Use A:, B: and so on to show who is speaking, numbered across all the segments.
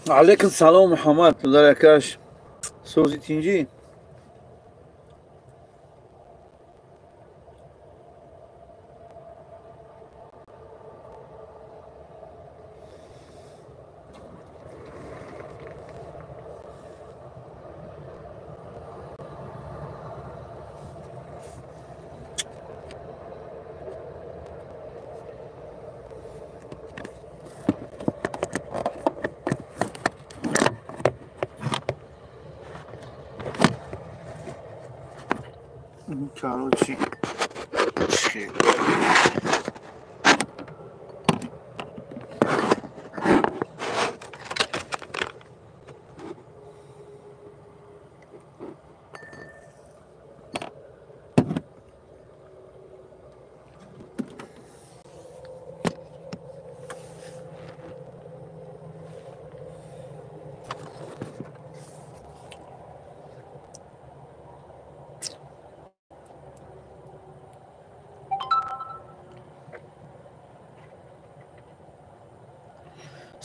A: Алейкум салом, Муҳаммад, дар якаш сози тинҷӣ. Короче,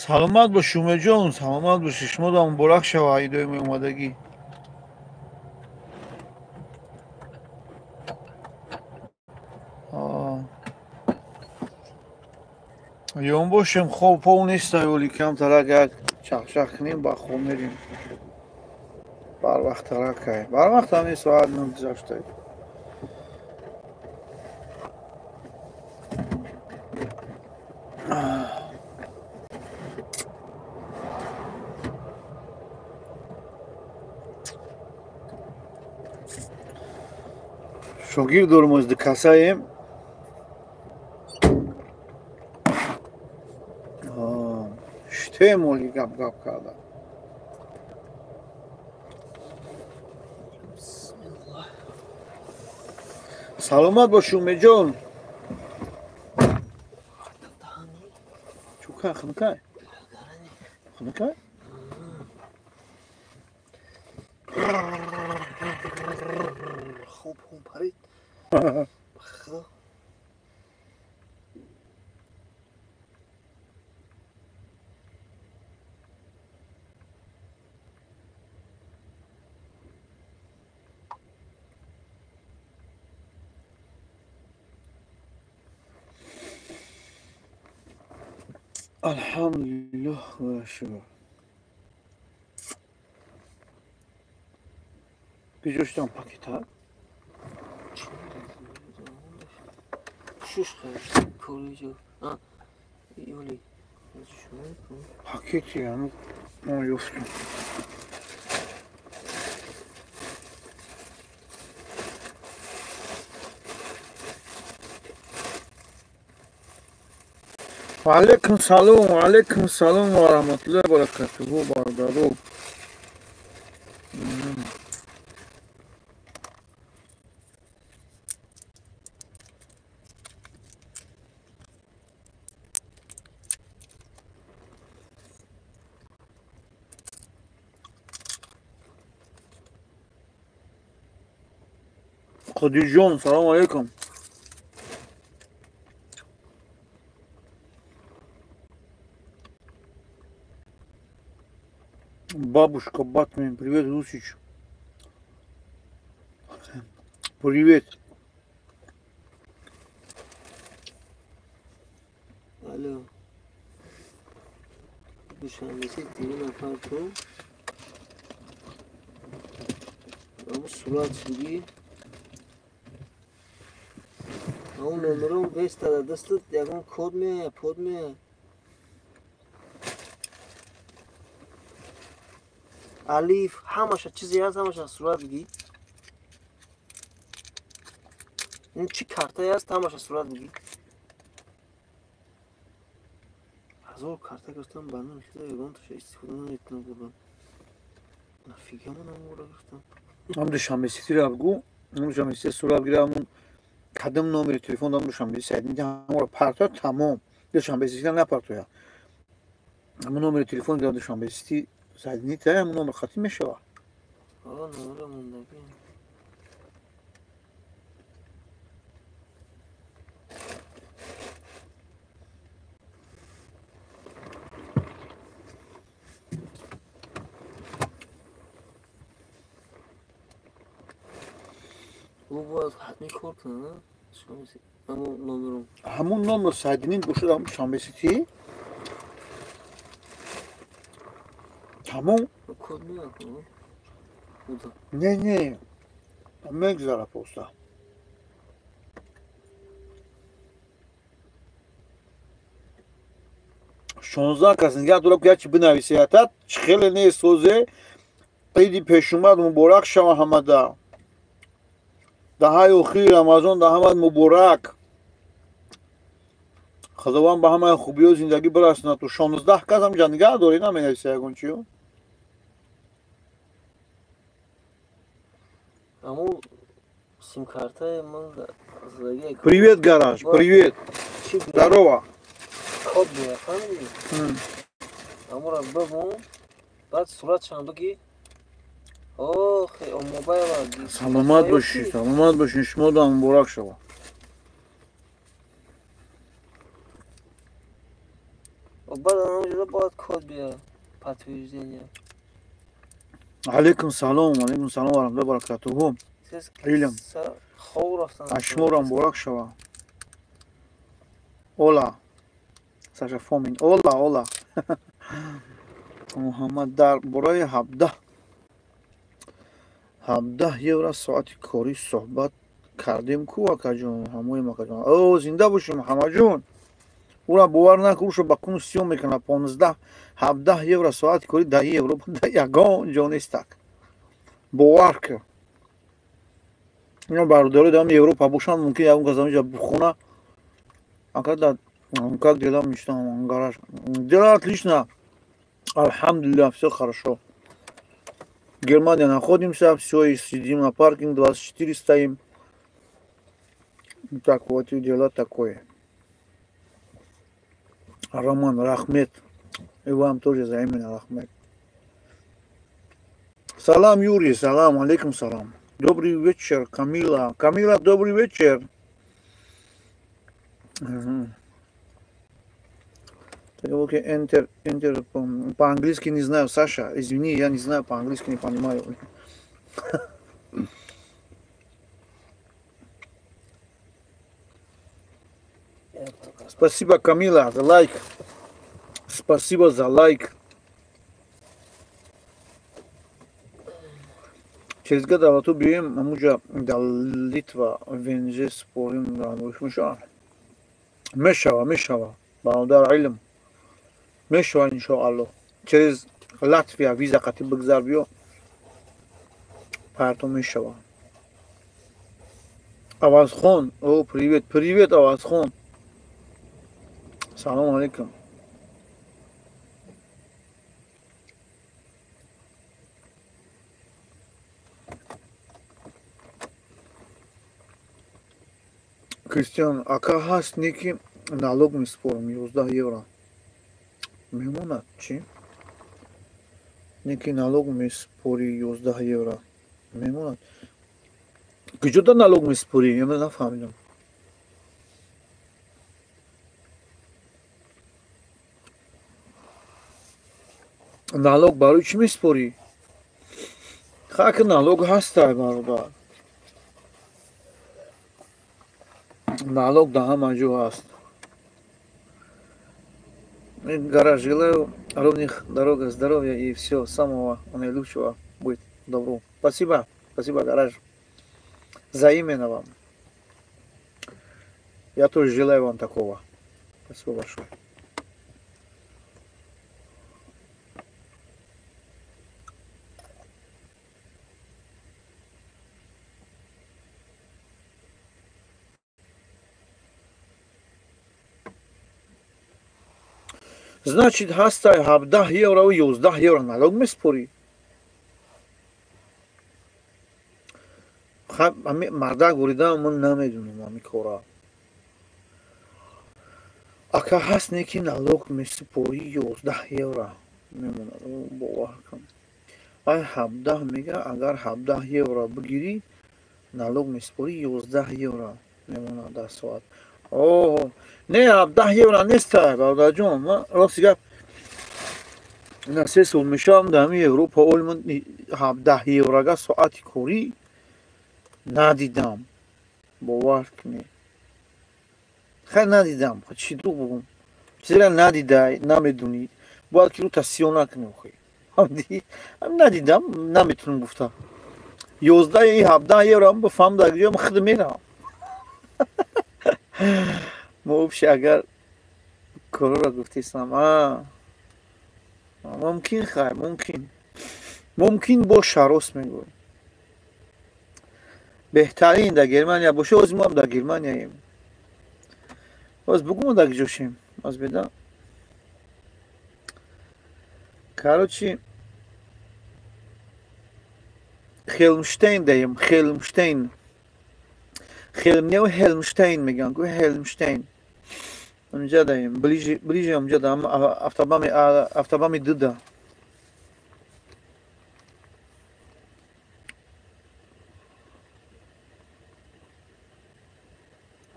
A: Саломат бош, Умедҷон, саломат бошӣ. Шумо да муборак шава идои меомадагӣ. Ён бошем, хоб пол нестай, оли камтарак як чахчах кунем, ба хоб мерем. Барвақттаракай. Барвақт ҳамин соат 9 гузаштай. Шогирд дорем аз касаем. Штем оли гап гап карда. Саломат бош, Умедҷон. Чука, хунукай? Хунукай?
B: Хоб хун парид. Худо.
A: Алҳамдулиллоҳ ва шукр. Гиҷоштам пакета?
B: Шуш колиҷо. А, юли.
A: Пакети ҳанӯз мо ёфтам. Ва алайкум салом, ва алайкум салом ва раҳматуллоҳи ва баракатуҳу, бародаро. Қодирҷон, салому алайкум. Бабушка Батмен, привет, Русич. Привет.
B: Алло. Душанбе дигар нафар ту. Аму сурат шуди. Аму номером веста да дастат ягон код меояд, под меояд. Алиф, ҳамаша чизе ҳаст, ҳамаша сурат бигӣ. Ин чӣ картае ҳаст, ҳамаша сурат бигӣ. Ҳазор карта гирифтам, ба номи худо ягонташа истифода наметавонам бурдан. Нафига ман амора гирифтам?
A: Ам Душанбе Ситиро бигӯ, ам Душанбе Сити сурат гира, ҳамун кадом номери телефон дам Душанбе Сити ҳамонро партоя, тамом. Душанбе Сити напартоя. Ҳамун номери телефон дар Душанбе Сити заднита, ҳамун номер хатм мешавад.
B: Ҳо, номера мондагӣ. Бояд ҳатмӣ кор кунад, ҳамон номером.
A: Ҳамон номер соединить бошад, ҳамон Душанбе Сити. Тамом.
B: Код меяд?
A: Не, не, мегзара просто. 16 кас нигаҳ дорам, ки ячи бинависиятат чӣ хеле нест. Созе иди пешумад муборак шава ҳамада. Даҳаи охири Рамазон да ҳамад муборак. Худованд ба ҳамаи хубиҳо зиндагӣ бирасонад. Ту 16 кас ҳамҷа нигаҳ дорӣ, наменависа ягон чиё? Привет, гараж, привет. Здорово.
B: Код меяд, фаҳмидӣ? Амора бибун, баъд суратшам бигӣ. Охе, мобайла.
A: Саломат бошӣ, саломат бошӣ, шумо дам муборак шава.
B: Баъд анҷо бояд код биёяд, подтверждение.
A: Алейкум салом, алейкум салом ва раҳматуллоҳи ва баракатуҳу. Илм.
B: Хоб рафтан.
A: Аз шуморо муборак шава. Ола. Саша Фомин. Ола, ола. Муҳаммад дар бораи 17 евро соати корӣ суҳбат кардем ку, акаҷон, ҳамоим акаҷон. О, зинда бошӣ, Муҳаммадҷон. Ура бовар накун, ушо ба куну сиём мекунад. 15 17 евро соати корӣ дар Европа дар ягон ҷо нестак. Бовар кун. Ино бародарои дар Европа бошанд, мумкин ягон кас ҳаминҷа бихона. Ака дар как дела, мечтам, гараж. Дела отлично. Альхамдулиллах, все хорошо. В Германии находимся, все, и сидим на паркинг, 24 стоим. Так вот, и дела такое. Роман, Рахмет. И вам тоже за имя Рахмет. Салам, Юрий, салам, алейкум салам. Добрый вечер, Камила. Камила, добрый вечер. Угу. Окей, enter, enter, по-английски не знаю, Саша, извини, я не знаю, по-английски не понимаю. Спасибо, Камила, за лайк. Спасибо за лайк. Через год авто бием, амуҷа да Литва ВНЖ спорим да мушмуша. Мешава, мешава, бародар илм. Мешава, иншоалло. Через Латвия виза қати бигзар биё. Парто мешава. Авазхон, о, привет, привет, Авазхон. Салом алейкум. Кристиан, ака ҳаст неки налог месупорам 11 евро. Мемонад чӣ? Неки налог месупори 11 евро. Мемонад. Куҷода налог месупорӣ? Я нафаҳмидам. Налог барои чӣ месупорӣ? Хаки налог ҳастай, бародар. Налог да ҳама ҷо ҳаст. Гараж, желаю ровных дорог, здоровья и всего самого наилучшего. Будет добру. Спасибо, спасибо, гараж. Взаимно вам. Я тоже желаю вам такого. Спасибо большое. Значит, ҳастай 17 евро 11 евро налог месупорӣ. Мардак буридам, ман намедунам ҳами кора. Ака ҳаст неки налог месупорӣ 11 евро мемонад. Бовар кун. Ай 17 мега, агар 17 евро бигирӣ, налог месупорӣ 11 евро мемонад дар соат. О, не, 17 евро нестай, бародарҷон. Ман рости гап на 3 сол мешавам дар ҳамин Европа, оли ман 17 еврога соати корӣ надидам. Бовар кунӣ. Хай надидам, чӣ дурӯғ бугум? Чизеро надидай, намедунӣ, бояд ки рӯ тасиё накунӣ охи. Надидам, наметунам гуфта. 11-17 евро бифаҳм дар ҷоям худ меравам. Мо вообще агар корора гуфтисам, мумкин хай, мумкин. Мумкин боша, рост мегӯй. Беҳтарин дар Германия боша, оз мо ҳам дар Германияем. Оз бугум дар ҷошем. Оз беда. Короче, Хелмштейн даем, Хелмштейн. Хелмнеу Хелмштейн мегӯянд, гӯ Хелмштейн. Онҷа даем, ближе, ближе онҷа даам, автобами дуда.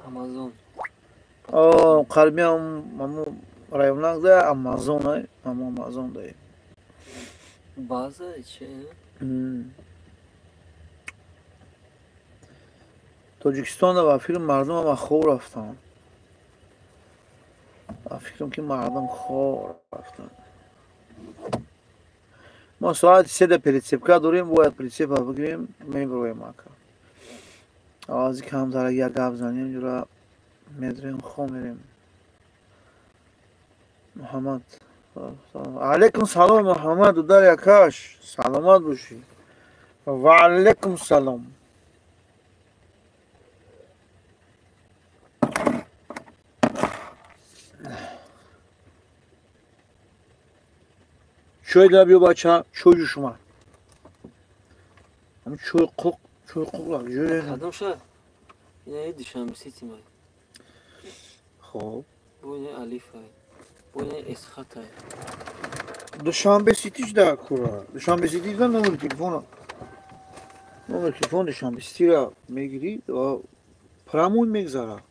B: Амазон.
A: О, қарбиам аму районак да Амазон ай, аму Амазон даем.
B: База че?
A: Тоҷикистон ба филм мардум ама хоб рафтанд. Ба фикрам ки мардум хоб рафтанд. Мо соати седа прицепка дорем, бояд прицепа бигирем, мебироем ака. Авази камтара як гап занем, ҷура медрем, хоб мерем. Муҳаммад. Алейкум салом, Муҳаммад, удар якаш. Саломат бошӣ. Ва алейкум салом. Чой да биё бача, чой ҷӯшума. Ҳамин чой қуқ, чой қуқ ҷӯй.
B: Кадом шаҳр? Ина Душанбе Сити май.
A: Хоб.
B: Бо ина Алиф ай. Бо ина Эсхат ай.
A: Душанбе Сити да кура. Душанбе Сити да номери телефона. Номери телефон Душанбе Ситира мегирӣ ва прамой мегзара.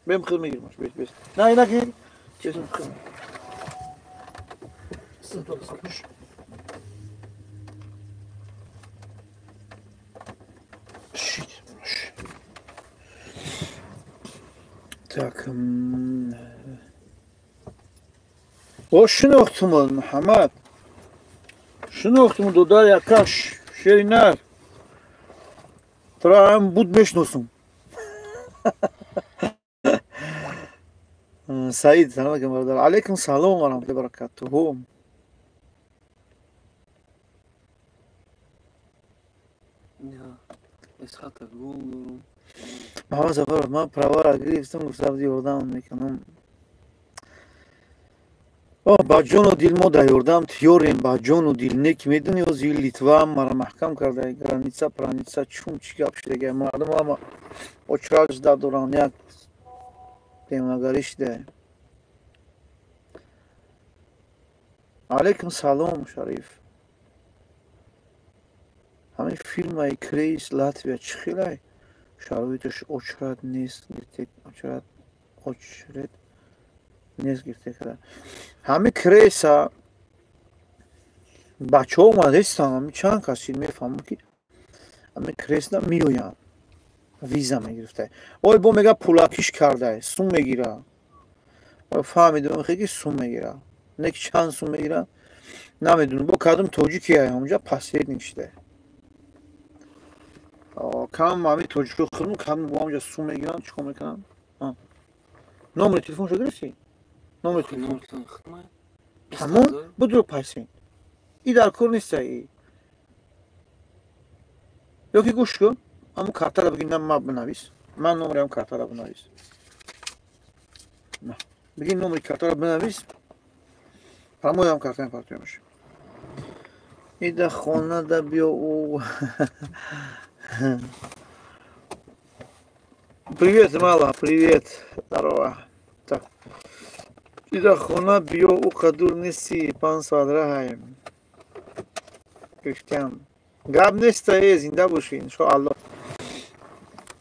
A: Бем хел мегирмаш, бес бес. На, ина ки. Честно хел. Так. О, шинохтумон, Муҳаммад. Шинохтумон, додар якаш, шери нар. Тура ҳам буд мешиносум. Саид, салом алейкум, бародар. Алейкум салом ва раҳматуллоҳи ва баракатуҳу. Муҳаммад Сафаров, ман правара гирифтам, гуфтам ёрдам мекунам. О, ба ҷону дил мо дар ёрдам тиёрем, ба ҷону дил. Не ки медони, ҳозир Литва мара маҳкам карда, граница, праница, чун чӣ гап шудага, мардум ҳама очраҷ да доранд, як демонагарӣ шуда. Алейкум салом, Шариф. Ҳамин фирмаи Крейс Латвия чӣ хелай? Шароиташ очрат нест, гиртек, очрат, очрет нест гиртек карда. Ҳамин Крейса бачаҳо омадастанд, ҳамин чанд каси мефаҳмам ки ҳамин Крейсда меоянд, виза мегирифта. Ой, бо мега пулакиш кардае, сум мегира. Ой, фаҳмидам хе ки сум мегира. Не ки чанд сум мегира, намедонам. Бо кадом тоҷики ай ҳамҷа посредник шуда. Кам ҳамин тоҷико худм, кам бо ҳамҷа сум мегиранд, чӣ кор мекунанд? Номери телефоншо гирифтӣ? Номери телефон. Тамом, будро пайсен. И дар кор неста и. Ё ки гӯш кун, ҳамун картаро бигир, на ма бинавис. Ман номери ҳамун картаро бинавис. Бигир номери картаро бинавис. Ҳамон ҳам картаи партоямаш. Ида хона да биё ӯ. Привет, мала, привет. Здорово. Так. Ида хона биё ӯ қадур нести 5 соат раҳаем. Криштиан. Гап неста, э, зинда бошӣ, иншоаллоҳ.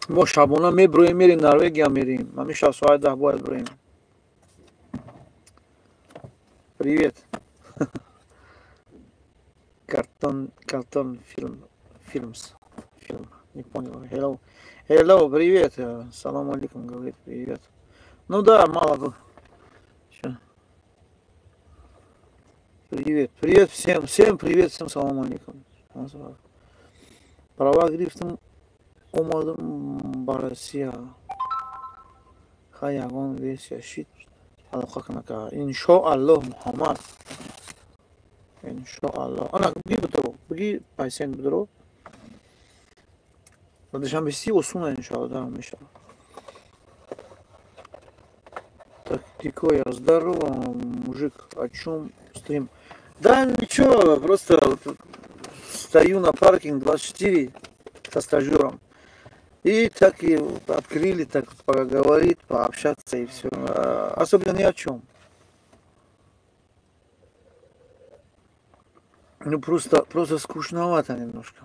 A: Мо шабона меброем, мерем Норвегия мерем. Ҳамин шаб соати 10 бояд броем. Привет. Картон, картон, фильм, фильмс. Фильм. Не понял. Hello. Hello, привет. Салам алейкум, говорит, привет. Ну да, мало. Всё. Привет, привет всем, всем привет, всем салам алейкум. Права гирифтам, омадам ба Россия. Хай, ягон версия шид, алоқа кунака. Иншоаллоҳ, Муҳаммад. Иншоаллоҳ. Ана, биги бидро, биги пайсен бидро. Душанбе си осуна, иншоаллоҳ, да, мешава. Так, Тико, я здорово, мужик, о чем стрим? Да, ничего, просто стою на паркинг 24 со стажером. И так и открыли, так поговорить, пообщаться и все. Особенно ни о чем. Ну просто скучновато немножко.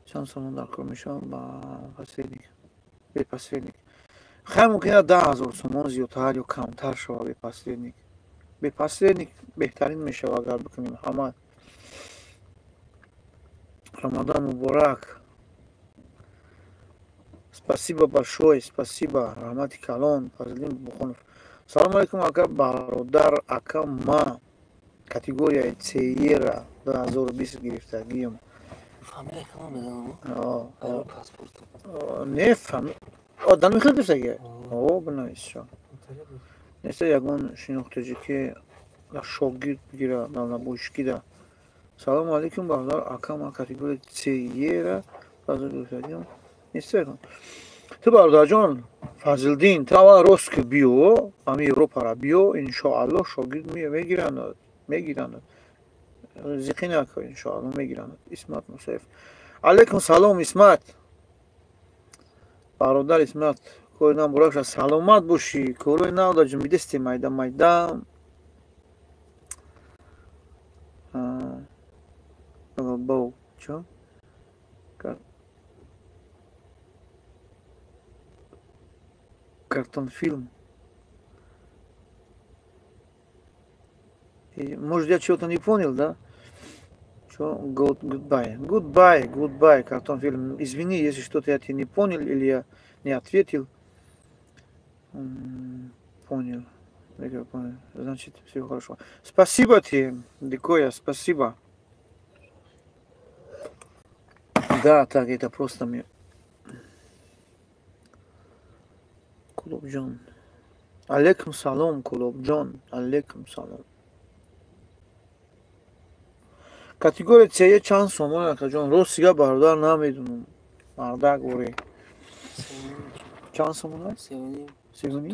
A: Чанд сомон дар кор мешавам ба посредник? Бе посредник. Хай, мумкин аст 10 000 сомон зиёдтар ё камтар шавад бе посредник. Бе посредник беҳтарин мешавад, агар бикунем, Муҳаммад. Рамадан муборак. Спасибо большое, спасибо. Раҳмати калон, Фазлиддин Бухонов. Салому алейкум, ака, бародар, ака, ма категорияи ЦЕ-ра 2020 гирифтагием.
B: Фамилия кама медонам? Паспорт.
A: Не, дан михел гирифтагия? О, бинавис шо. Неста ягон шинохт тоҷики шогирд бигира далнабошкида. Салому алейкум, бародар, ака, ма категорияи ЦЕ-ра 2020 гирифтагием. Неста ягон. Ту, бародарҷон Фазилдин, ту аввал рост ки биё, ҳами Европара биё, иншоаллоҳ, шогирд мегиранд, мегиранд. Зиқӣ нако, иншоаллоҳ, мегиранд. Исмат Мусаев. Алейкум салом, Исмат. Бародар Исмат, кори нав муборак шад, саломат бошӣ. Корои нав да ҷунбидести майда майда. Боу, чо? Картон фильм. Может, я чего-то не понял, да? Что? Goodbye. Goodbye, goodbye, картон фильм. Извини, если что-то я тебе не понял или я не ответил. Понял. Я понял. Значит, все хорошо. Спасибо тебе, Дикоя, спасибо. Да, так, это просто мне. Кулобҷон. Алейкум салом, Кулобҷон. Алейкум салом. Категория ЦЕ чанд сомон, акаҷон? Рост дига, бародар, намедунам. Мардак оре. Чанд сомон аст? 3,5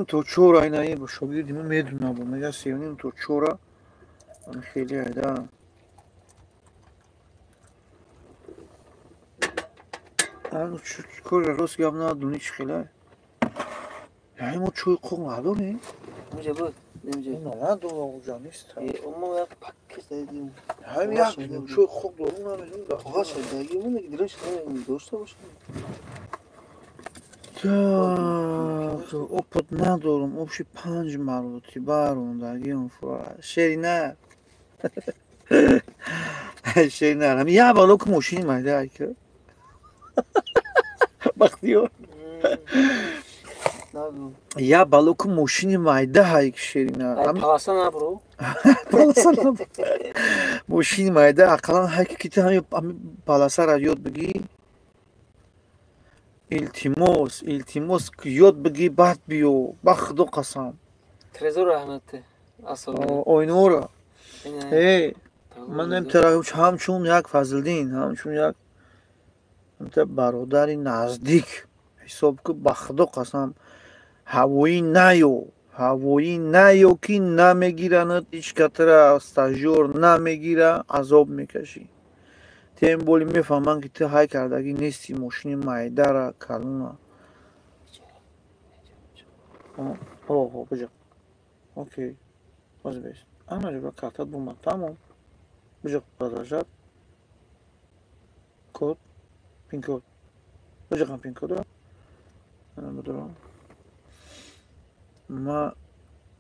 A: то чора. Ина шогирди мо медуна, бо мега 3,5 то чора. Хеле айда. Кори рост гап надуни, чӣ хеле? Яъне мо чӯи қуқ надорем?
B: Унҷа буд.
A: Надорам, унҷа нест.
B: Мо як пакет дадим.
A: Ҳам як чӯи қуқ дорум, намедонам.
B: Дошта бошем.
A: Так, опыт надорам, общий панҷ маротиба рондагиам. Шерина. Шерина. Ҳами як бало ку мошини майда ка. Бахтиёр. Я бало ку мошини майда ҳайк, Шерина.
B: Паласа набро.
A: Паласа набро. Мошини майда ақаллан ҳайк ки ту ҳами паласара ёд бигӣ. Илтимос, илтимос, ёд бигӣ, баъд биё, ба Худо қасам.
B: Трезор раҳмат.
A: Ойнора. Э, ман ҳамчун як Фазлиддин, ҳамчун як бародари наздик ҳисоб ку, ба Худо қасам, ҳавоӣ наё, ҳавоӣ наё, ки намегиранад ҳеҷ катра, стажёр намегира, азоб мекашӣ. Тем более мефаҳманд, ки ту ҳай кардагӣ нести мошини майдара, калона. Биҷа, окей, бес ана картат бумад, тамом. Биҷа, продолжать, код, пин-код, биҷақан пин-кодро ма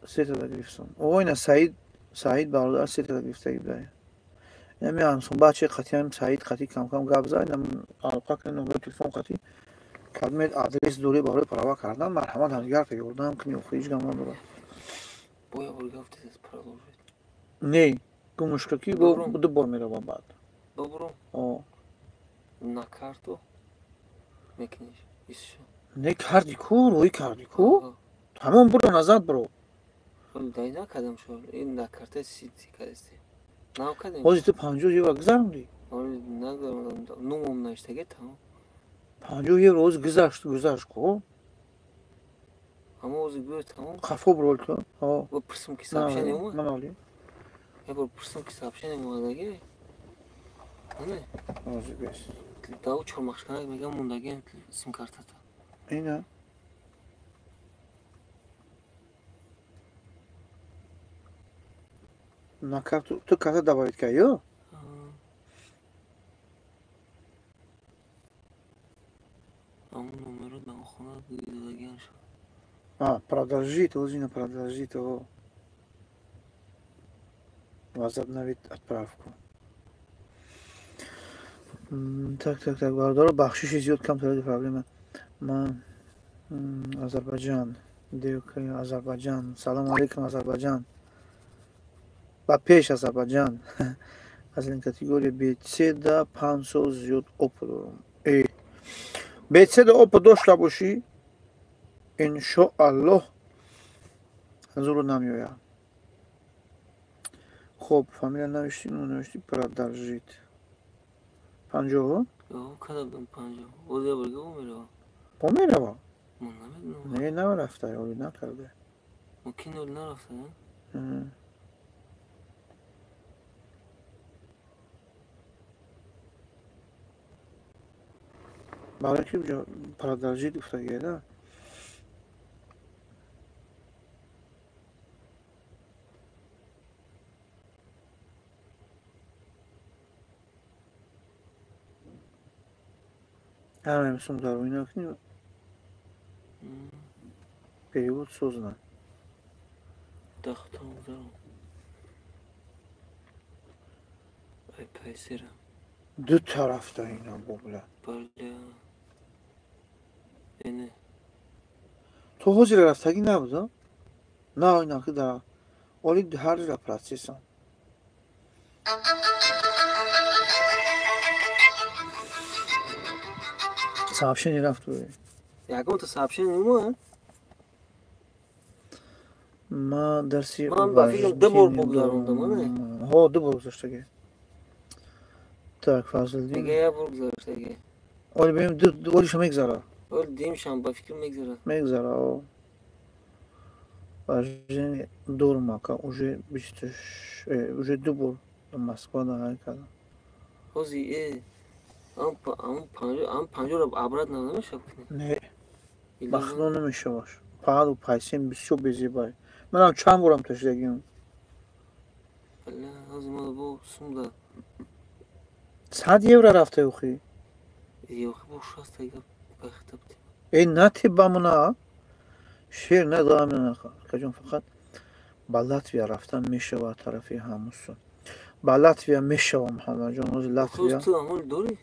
A: сетада гирифтам. Ойна Саид. Саид бародар сета гирифтагӣ буда. Инами ҳамсӯҳбатчи қатиам Саид қатӣ кам-кам гап зад, инам алоқа кунед, номери телефон қатӣ кадмед адрес дорӣ барои права кардан, марҳамат ҳамдигарта ёрдам кунӣ, охи ҳеҷ гап надорад. Не, гумушка ки ду бор мерава баъд.
B: О. На карту мекуниш?
A: Не, карди ку, рӯй карди ку? Тамом, буро назад буро.
B: Дай накардам шо. Ин на карта сити кардасти. Накардем.
A: Ҳозир ту 50 евро гузарондӣ?
B: Нагузарондам. Нумом навиштаги тамом.
A: 50 евро ҳозир гузашт, гузашт ку?
B: Ама ҳозир гӯё тамом.
A: Хафо бурол ту. Ҳо.
B: Бо пурсум ки сообщение омад?
A: Ман
B: Я бор пурсум ки сообщение омадаги. Не?
A: Ҳозир бес.
B: Дав чормахшканак мегам мондаги сим картата.
A: Ина. На карту ту карта добавить кардӣ?
B: Ҳамон номеро дар хона додагиаш.
A: А, продолжить, ҳозир продолжить, о. Возобновить отправку. Так, так, так, бародаро, бахшиши зиёд кам таради проблема. Ман Азарбайҷан, девка Азарбайҷан. Салом алейкум, Азарбайҷан. Ба пеш Азарбайҷан. Аз ин категория БЦ да 5 сол зиёд опыт дорам. Э. БЦ да опыт дошта бошӣ, иншоаллоҳ зуру намеояд. Хоб, фамилия навиштӣ, ном навиштӣ, продолжить. 50?
B: Кадам 50. Озя бурга умерава.
A: Умерава?
B: Ман намедонам.
A: Не, нарафта, оли накарда.
B: Мумкин оли нарафта, не?
A: Барои ки продолжить гуфтагия, да? Ҳамаи сум дар оина кунӣ, перевод созна.
B: Дахтам гузаром. Ай пайсера.
A: Ду тарафта ина бобла.
B: Бале. Эне.
A: Ту ҳозир рафтагӣ набуда? На, ина ки дар оли ҳар ҷо процессам. Сообщение рафт.
B: Ягон то сообщение омад?
A: Ма дарси
B: Ман ба фикрам ду бор гузарондам, не?
A: Ҳо, ду бор гузаштагӣ. Так, Фазлиддин.
B: Дига як бор гузаштагӣ.
A: Оли бим ду олиша мегзара.
B: Оли димшам ба фикрам мегзара.
A: Мегзара, о. Вождение дурмака уже уже ду бор Москва да ҳай кардам.
B: Ҳозир ам панҷоро обратно намешавад кунӣ?
A: Не. Ба худо намешаваш. Фақат пайсем бисёр безебай. Манам чанд борам ташидагиам.
B: Бале, ҳозир ман бо сумда
A: 100 евро рафта охи.
B: Охи бо 60 гап бахта бутем.
A: Э, нати ба мана шер надорам, акаҷон, фақат ба Латвия рафтан мешавад тарафи ҳамусу. Ба Латвия мешава, Муҳаммадҷон, ҳозир Латвия.
B: Ту амол дорӣ?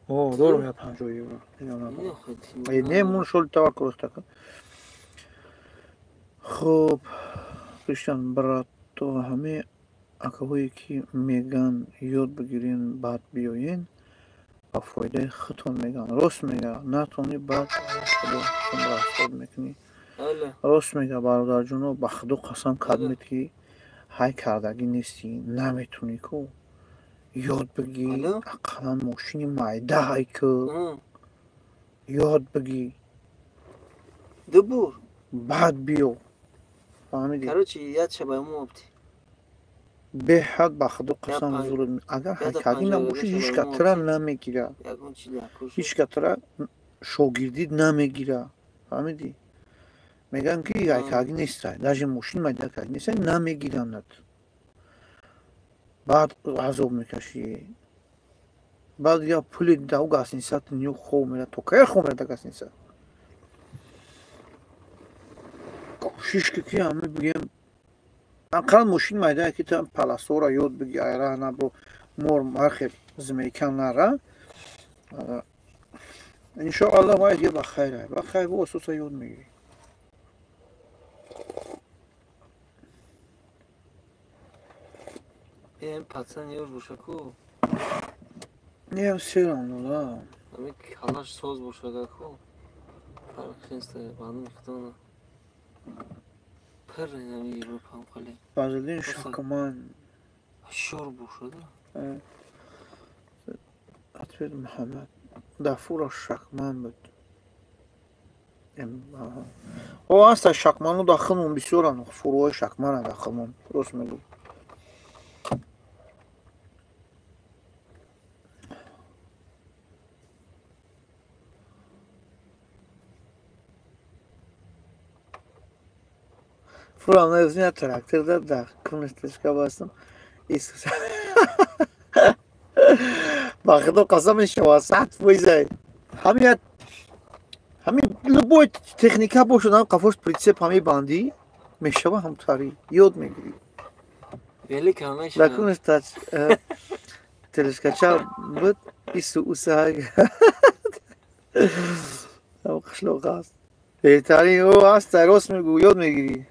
A: О, дорам я 50 евро. Э, не, мун шол таваккул така. Хуб, Криштиан, брат, то ҳаме акаҳое ки меган ёд бигирен, баъд биёен, ба фоидаи худтон меган. Рост мега, натони баъд худо расход мекунӣ. Рост мега, бародарҷоно, ба худо қасам кардмед ки ҳай кардагӣ нестӣ, наметунӣ ку. Ёд бигӣ, ақаллан мошини майда ҳай ку. Ёд бигӣ.
B: Ду бор.
A: Баъд биё. Фаҳмидӣ?
B: Короче, яд шабай мо обти.
A: Беҳад ба худо қасам зулм. Агар ҳайкагӣ набошӣ, ҳеҷ кас тра намегира. Ҳеҷ кас тра шогирдӣ намегира. Фаҳмидӣ? Мегӯям ки ҳайкагӣ нестай. Даже мошин майда кагӣ нестай, намегиранад. Баъд азоб мекашӣ. Баъд я пули дау гостиница ниё хоб мера, то кай хоб мера да гостиница? Кӯшиш ки ки ҳама бигем Анқал мошин майдае ки ту паласора ёд биги, айра набро мор ҳар хел змейка нара. Иншоаллоҳ вай дига ба хайр, ба хайр бо асоса ёд мегирӣ.
B: Эм пацан ёр бошаку.
A: Не, серам да.
B: Ами калаш соз бошагаку. Фарқ нест, бану худона. Пир ами Европам қали.
A: Фазлиддин Шакман.
B: Шор бошада.
A: Ответ Муҳаммад. Дафура Шакман буд. О, аста Шакману дахилмон бисёран, фуруҳои Шакмана дахилмон. Рост мегӯ. Фурам наёфтим, трактор да кунистишка бастам. Исус. Ба худо қасам мешава, 100%. Ҳамин ҳамин любой техника бошад, ҳам қафош прицеп ҳами бандӣ мешава, ҳамтари ёд мегирӣ.
B: Велик ҳамеша.
A: Да кунистач телескача буд ису уса. Ҳам қишлоқ аст. Беҳтарин ӯ аст, рост мегӯ, ёд мегирӣ.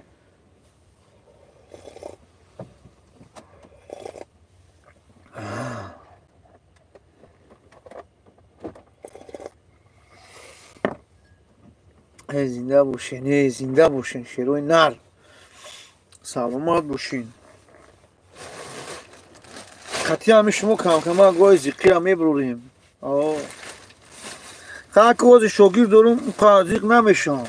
A: Зинда бошен, зинда бошен, шерои нар. Саломат бошин. Қатъи ҳами шумо камкама гоҳи зиқия мебурем. Хаки ози шогирд дорум, зиқ намешавам.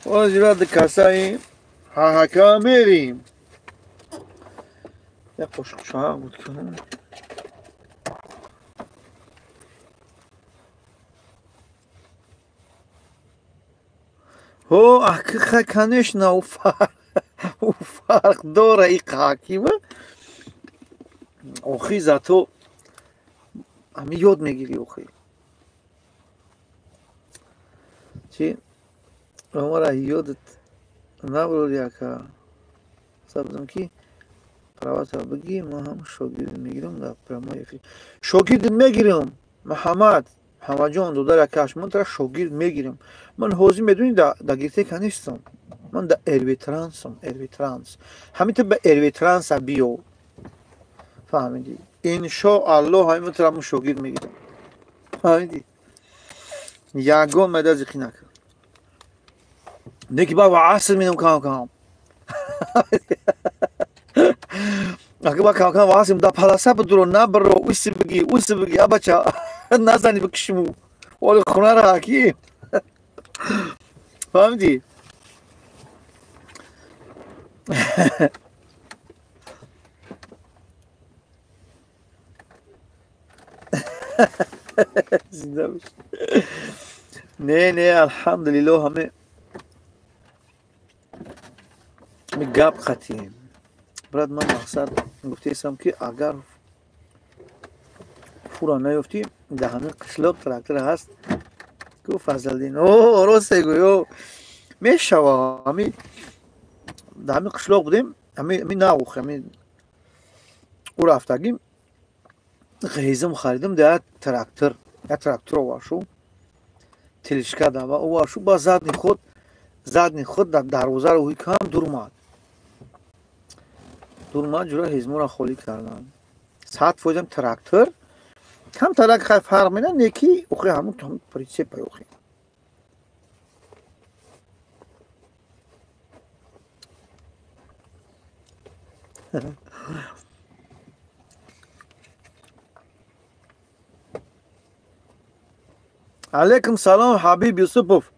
A: Ози рад касаи ҳаҳака мерим. Як қошуқ чоя буд кунам. Ҳо, ака, конечно, ӯ фарқ дора и ҳакима. Охи зато ҳами ёд мегирӣ охи. Чи? Омара ёдат набурди ака. Сабзам ки правата бигӣ, ман ҳам шогирд мегирам дар прямой эфир. Шогирд мегирам, Муҳаммад. Муҳаммадҷон, додари акаш, ман тара шогирд мегирам. Ман ҳозир медонӣ да гиртека нестам. Ман да Эрветрансам, Эрветранс. Ҳамин ту ба Эрветранса биё. Фаҳмидӣ? Иншоаллоҳ ҳамин тара ман шогирд мегирам. Фаҳмидӣ? Ягон майда зиқӣ накун. Неки ба аср менам кам-кам. Ака ба кам-кам аср да паласа бидуро набаро, уси бигӣ, уси бигӣ, абача. Назани бикшиму. Оли хунара ҳаким. Фаҳмидӣ? Зинда бош. Не, не, алҳамдулиллоҳ, ҳаме гап қатием. Брат, ман мақсад гуфтаистам ки агар фура наёфтӣ, дар ҳамин қишлоқ трактор ҳаст. Ку Фазлиддин, о, рост мегӯй, о, мешава. Ҳами дар ҳамин қишлоқ будем, ҳами наух, ҳами ӯ рафтагим, ғизм харидам дар як трактор, як трактор оваршу, телешка дава оваршу, ба задни худ дар дарвозаро ҳуй кам дурмад. Дурмад, ҷура ҳизмора холӣ кардам. 100% трактор камтарак хай фарқ мена, неки охи ҳамун прицепа охи. Алейкум салом, Ҳабиб Юсупов.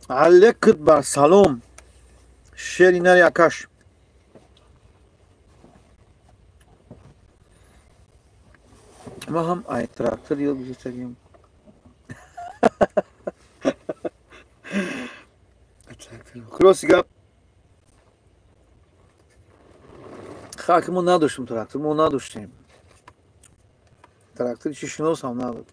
A: Алейкум бар салом. Шери нари акаш. Ман ҳам ай трактор ёд гирифтагим. Хулоси гап, хаки мо надоштем трактор, мо надоштем. Трактор чи шиносам набуд.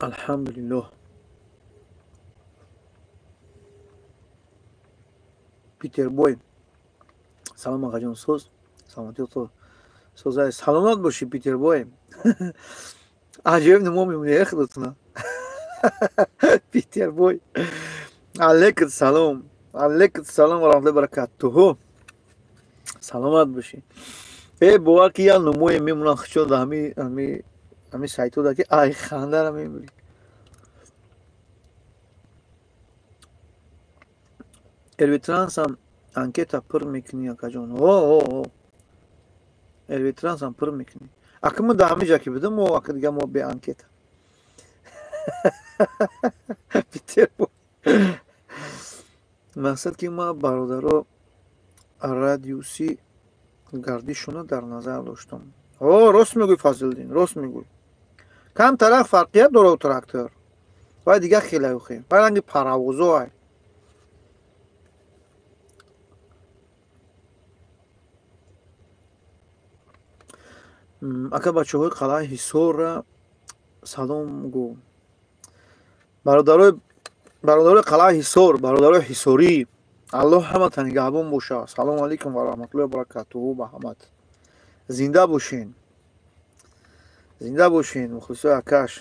A: Алҳамдулиллоҳ. Питербой. Салом акаҷон, соз. Саломатӣ то. Созай, саломат бошӣ Питербой. Аҷоиб нумо мемонӣ худатона. Питербой. Алейкум салом. Алейкум салом ва раҳматуллоҳи баракатуҳу. Саломат бошӣ. Э бовар ки як нумое мемонанд хучо да ҳами сайтҳо да ки ай хандара мебурӣ. Эрвитрансам анкета пур мекунӣ акаҷон. О. Эрвитрансам пур мекунӣ. Ака мо да ҳамин ҷа ки будем, мо ака дига мо бе анкета. Питербой. Мақсад ки ма бародаро радиуси гардишона дар назар доштам. О, рост мегӯй Фазилдин, рост мегӯй. Камтарак фарқият дорад трактор. Вай дига хеле охи. Вай ранги паровозо ай. Ака бачаҳои қалъаи Ҳисорра салом гӯ. Бародарои қалъаи Ҳисор, бародарои Ҳисорӣ, Аллоҳ ҳамата нигаҳбон боша. Салому алайкум ва раҳматуллоҳи ва баракатуҳу ба ҳамат. Зинда бошен. Зинда бошен, мухлисои акаш.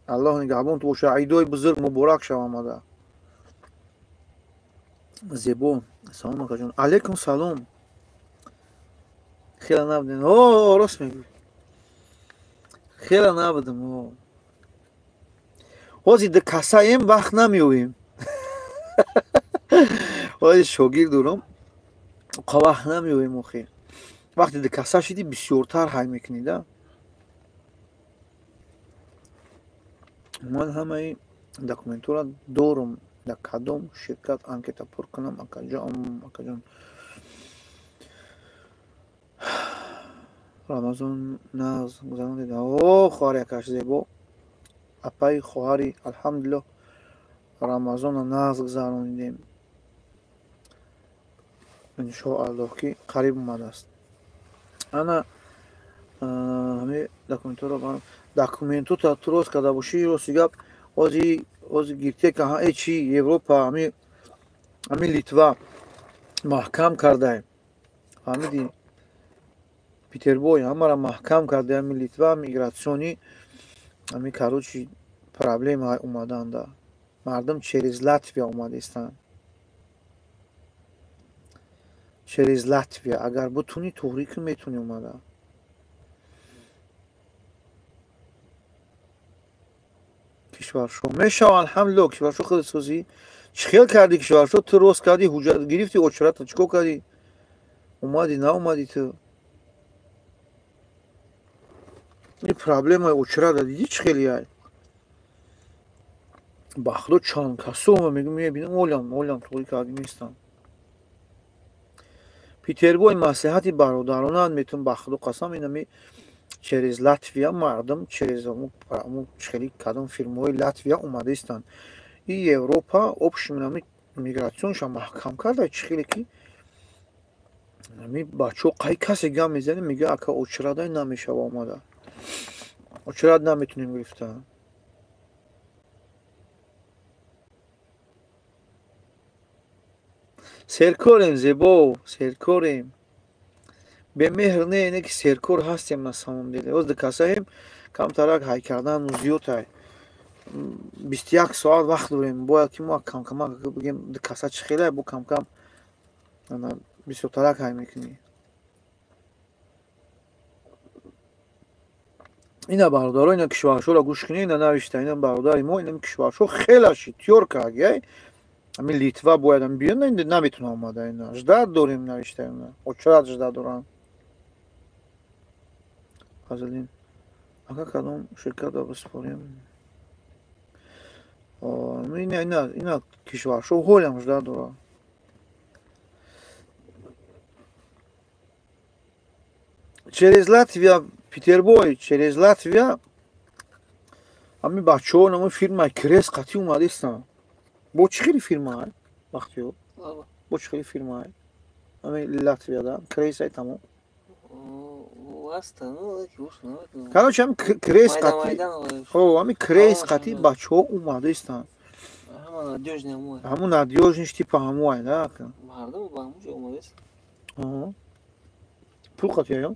A: Аллоҳ нигаҳбонту боша. Айдои бузург муборак шав омада. Зебо. Салом акаҷон. Алайкум салом. Хела набудем. О, рост мегӯй. Хела набудем. О. Ҳозир ду касаем вақт намеёбем. Ҳозир шогирд дорам. Вақт намеёбем охир. Вақте ду каса шидӣ бисёртар ҳай мекунӣ да. Ман ҳамаи документҳоро дорам. Дар кадом ширкат анкета пур кунам акаҷон, акаҷон. Рамазон нағз гузарондед. О, хоҳари акаш зебо. Апаи хоҳари, алҳамдулиллоҳ, Рамазонро нағз гузаронидем. Иншоаллоҳ ки қариб омадааст. Ана ҳами документҳоро документҳо ту рост карда бошӣ, рости гап ози гиртека э чи Европа ҳами Литва маҳкам кардаем. Фаҳмидӣ? Питербой ҳамаро маҳкам карда, ҳами Литва мигратсионӣ ҳами короче проблема омаданда. Мардум через Латвия омадаистанд. Через Латвия агар бутунӣ туғрӣ ки метунӣ омада. Кишваршо мешава, алҳамдулиллоҳ, кишваршо худат созӣ. Чӣ хел кардӣ кишваршо? Ту рост кардӣ, ҳуҷҷат гирифтӣ, очрата чӣ кор кардӣ? Омадӣ, наомадӣ ту? Ин проблемаи очрата дидӣ чӣ хеле ай? Ба худо чанд касо мегӯм, мебинам, олям туғрӣ кардӣ нестам. Питербой маслиҳати бародаронат метун, ба худо қасам, инами через Латвия мардум через хеле кадом фирмаҳои Латвия омадаистанд. И Европа общем инами мигратсионша маҳкам карда, чӣ хеле ки ами бачаҳо қай касе гап мезанем, мега ака очрадай намешава омада. Очрат наметунем гирифта. Серкорем зебо, серкорем. Бемеҳр не, не ки серкор ҳастем на самом деле. Оз ду касаем, камтарак ҳай кардан зиёд ҳай. 21 соат вақт дорем. Бояд ки мо камкамак бигем ду каса чӣ хеле бо камкам бисёртарак ҳай мекунӣ. Ина бародаро, ина кишваршоро гӯш кунед, ина навишта, ина бародари мо, ина кишваршо хеле шид, тёр кард, яй. Ами Литва бояд ам биён, наметуна омада ина. Ждат дорем навишта ина. Очрат ждат дорам. Фазлин. Ака кадом ширкатро биспорем? Ина ина ина кишваршо ҳолям ждат дорам. Через Латвия, Питербой, через Латвия ами бачаҳо намо фирмаи Крес қатъи омадаистанд. Бо чӣ хели фирма ай? Бахтиёр. Бо чӣ хели фирма ай? Ами Латвияда Крес ай тамом. Короче, ҳами Крес қати, ҳами Крес қати бачаҳо омадаистанд. Ҳамун надёжныйш типа ҳамуай, да? Пул қати ё?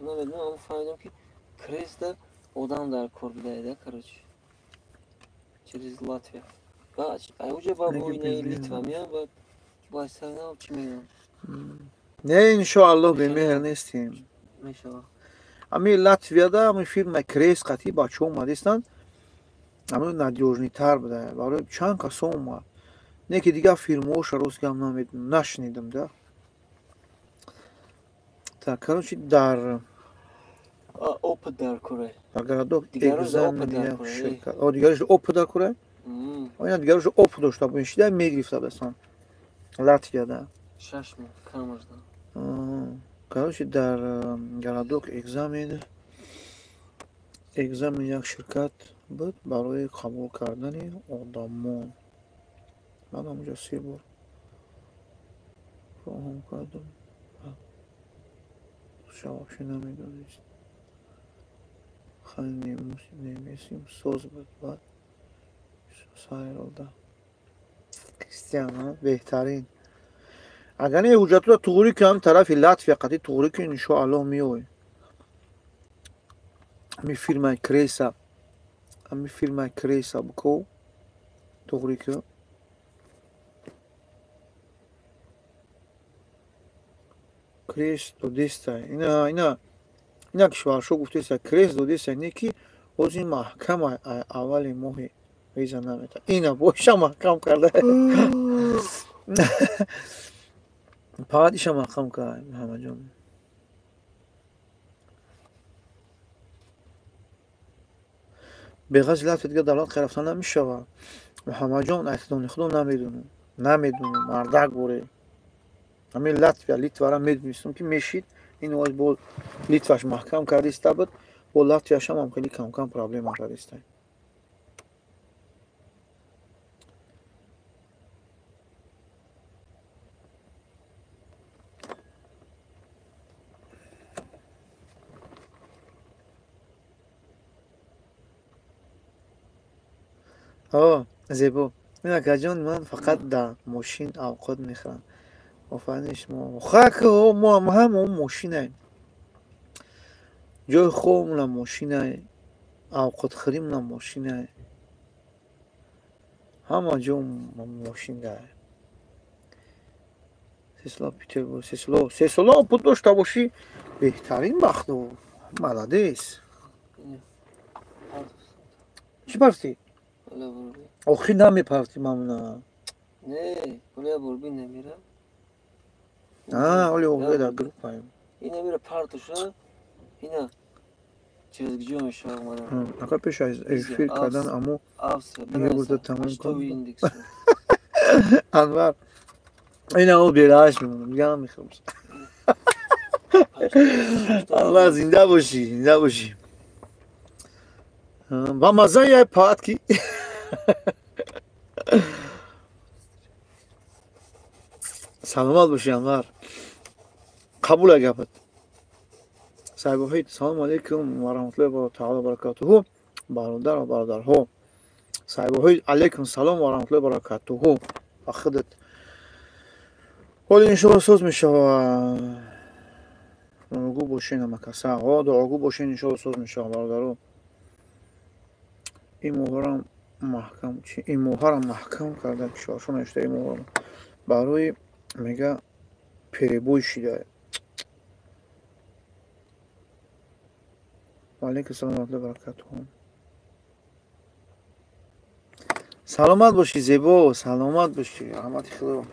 B: Намедонам, фаҳмидам ки Кресда одам дар кор будааида, короче. Через Латвия. Уҷа ба оинаи Литва меян, баъд баъд чӣ мегӯям.
A: Не, иншоаллоҳ, бемеҳр нестем. Ами Латвияда ами фирма Крес қати бачаҳо омадаистанд, ами надёжныйтар буда. Барои чанд касо омад. Не ки дигар фирмаҳоша рост гап намедонам, нашунидам, да. Так, короче, дар
B: опыт дар куре.
A: Дар городок экзамен як ширкат. О, дигараш опыт дар куре? Оина дигараш опыт дошта бошида мегирифта басан. Латвияда.
B: 6 моҳ камаш да.
A: Короче, дар городок экзамен як ширкат буд барои қабул кардани одамон. Ман ҳамонҷо 3 бор роҳам кардам. Вообще намедонист. Хеле немесим соз буд, баъд сайрода. Кристиан, беҳтарин. Агар не ҳуҷҷатро туғрӣ кунам тарафи Латвия қати туғрӣ кун, иншоаллоҳ меой. Ами фирмаи Креса, ами фирмаи Креса бико туғрӣ кун. Крес додеста. Ина кишваршо гуфтеста, Крес додеста, не ки ҳозир маҳкам аввали моҳи виза намета. Ина боша маҳкам карда. Фақат иша маҳкам карда, Муҳаммадҷон. Беғараз Латвия дигар давлат рафтан намешавад. Муҳаммадҷон, айхидони худо намедонам. Намедонам, мардак боре. Ҳамин Латвия, Литвара медонистам ки мешид, ин оз бо Литваш маҳкам кардиста буд, бо Латвияшам ҳам хеле кам-кам проблема кардиста. Зебо. Ин акаҷон, ман фақат дар мошин авқот мехӯрам. Офарин шумо. Хак мо ҳама мошинаем. Ҷои хобмона мошинае, авқотхӯримона мошинае. Ҳама ҷо мошин дае. Сесола Петербург, сесола пул дошта бошӣ, беҳтарин бахту. Молодец. Чӣ партӣ? Охи намепартӣ мамна.
B: Не, оля бурби намира.
A: Оля оғе дар группаем.
B: Ина мира партуша, ина через где мешавад мана.
A: Ака пеш аз эфир кардан аммо йогуртро тамом кун. Анвар, ина о берааш мемонам, дигар намехӯрам. Аллоҳ зинда бошӣ, зинда бошӣ. Ба мазза яй паат ки. Саломат бошӣ, Анвар. Қабул гапат. Сайбоҳид, салому алайкум ва раҳматуллоҳи таъала ва баракатуҳу. Бародар ва бародарҳо. Сайбоҳид, алайкум салом ва раҳматуллоҳи баракатуҳу. Ба худат. Ҳоло иншоаллоҳ соз мешавад. Дуогӯ бошед ҳамакаса. Дуогӯ бошед, иншоаллоҳ соз мешавад, бародаро. Ин моҳарам маҳкам, ин моҳарам маҳкам карда кишваршо навишта, ин моҳарам барои мега перебой шида. Ва алайкум салом ва раҳматуллоҳи ва баракатуҳу. Саломат бошӣ, зебо, саломат бошӣ, раҳмати Худо.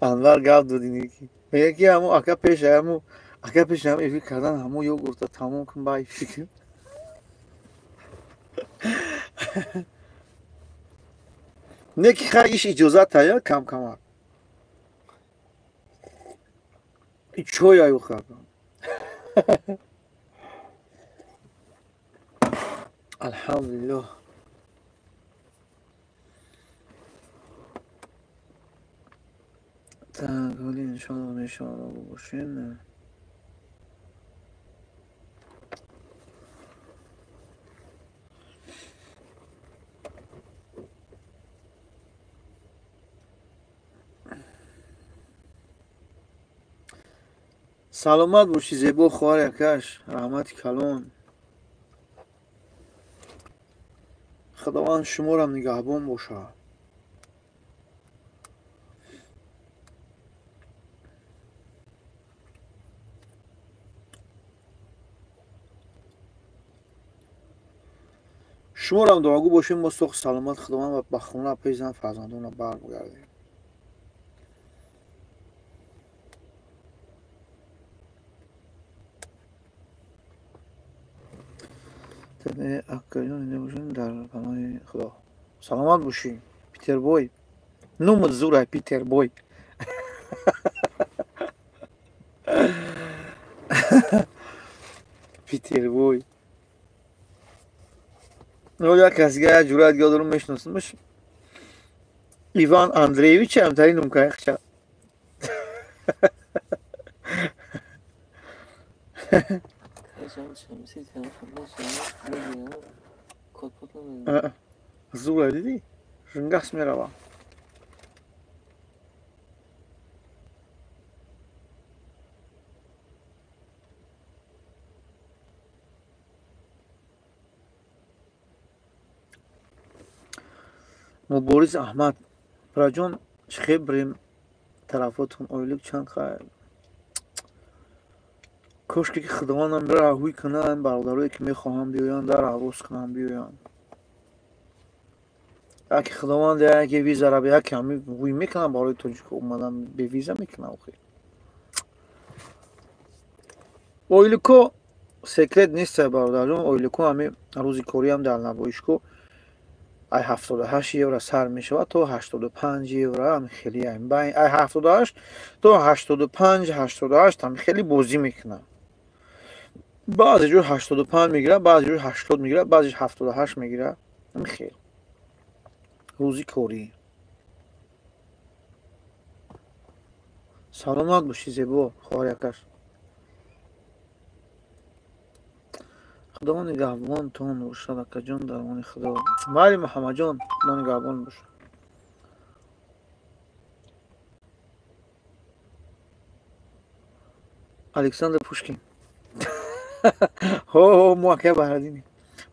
A: Анвар гап додӣ ки мега ки ҳамо ака пеш ҳамо ака пеш ҳам эфир кардан ҳамо йогуртро тамом кун, ба эфир кун. Не ки хай иш иҷозат тая кам камак. И чой аю хӯрдам. Алҳамдулиллоҳ. Так, вале иншоалло мешавад, бошем. Саломат бошӣ, зебо хоҳар якаш, раҳмати калон. Худованд шуморам нигаҳбон бошад. Шуморам дуогӯ бошем, мо соғ саломат Худованд ва ба хона пезан фарзандона баргардем. Акаҷон, бошем дар паноҳи Худо. Саломат бошӣ, Питербой. Номат зура, Питербой. Питербой. Як кас дига як ҷуръат дига дорум, мешиносамаш. Иван Андреевич ҳамтарин ном каяхча. Зура дидӣ? Жингас мерава. Мубориз Аҳмад, Праҷон, чӣ хел бирем тарафотон, ойлик чанд хайр? Кошке ки Худовандам раҳвӣ кунанд, бародарое ки мехоҳанд биёянд, дар ҳавос кунанд биёянд. Яке Худованд яке визара яке ҳами вуй мекунанд барои тоҷико омадан бевиза мекунанд охир. Ойлико секрет нест, бародарҷон, ойлико ҳами рӯзи кориам дар набоишгоҳ ай 78 евро сар мешавад то 85 евро, ҳами хеле ай 78 то 85 88 ҳами хеле бозӣ мекунад. Баъзе ҷой 85 мегирад, баъзе ҷой 80 мегирад, баъзе 78 мегирад. Ҳами хел рӯзи корӣ. Саломат бошӣ, зебо хоҳар якаш. Худованд нигаҳбонтон бошад, акаҷон, дар амони Худо. Майли Муҳаммадҷон, Худо нигаҳбон бошад. Александр Пушкин. Ҳо, мо акай Баҳриддинем.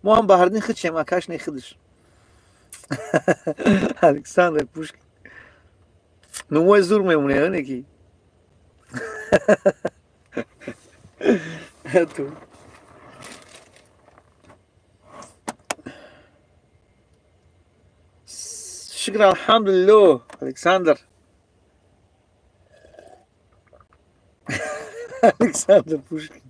A: Мо ҳам Баҳриддин худшем, акаш не худаш. Александр Пушкин. Номои зур мемоне, не ки? Ту. Шукр, алҳамдулиллоҳ, Александр. Александр Пушкин.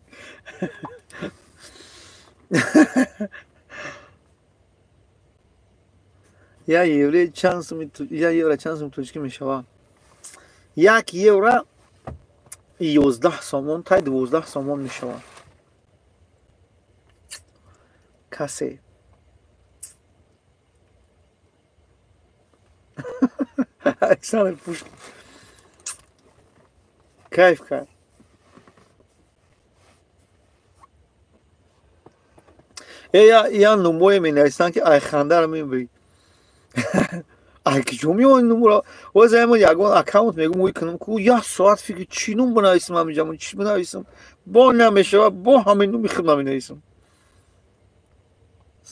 A: Я евро чанд суми, я евро чанд суми тоҷикӣ мешавад? Як евро 11 сомон, тай 12 сомон мешавад. Касе. Александр Пушкин. Кайф кард. Я номое менависанд ки ай хандаро мебирӣ. Ай киҷо меояд номро? Озамо ягон аккаунт мегӯм, ӯй кунам ку як соат фикр чӣ ном бинависам, ҳаминҷа чӣ бинависам, бо намешавад, бо ҳамин номи худ наменависам.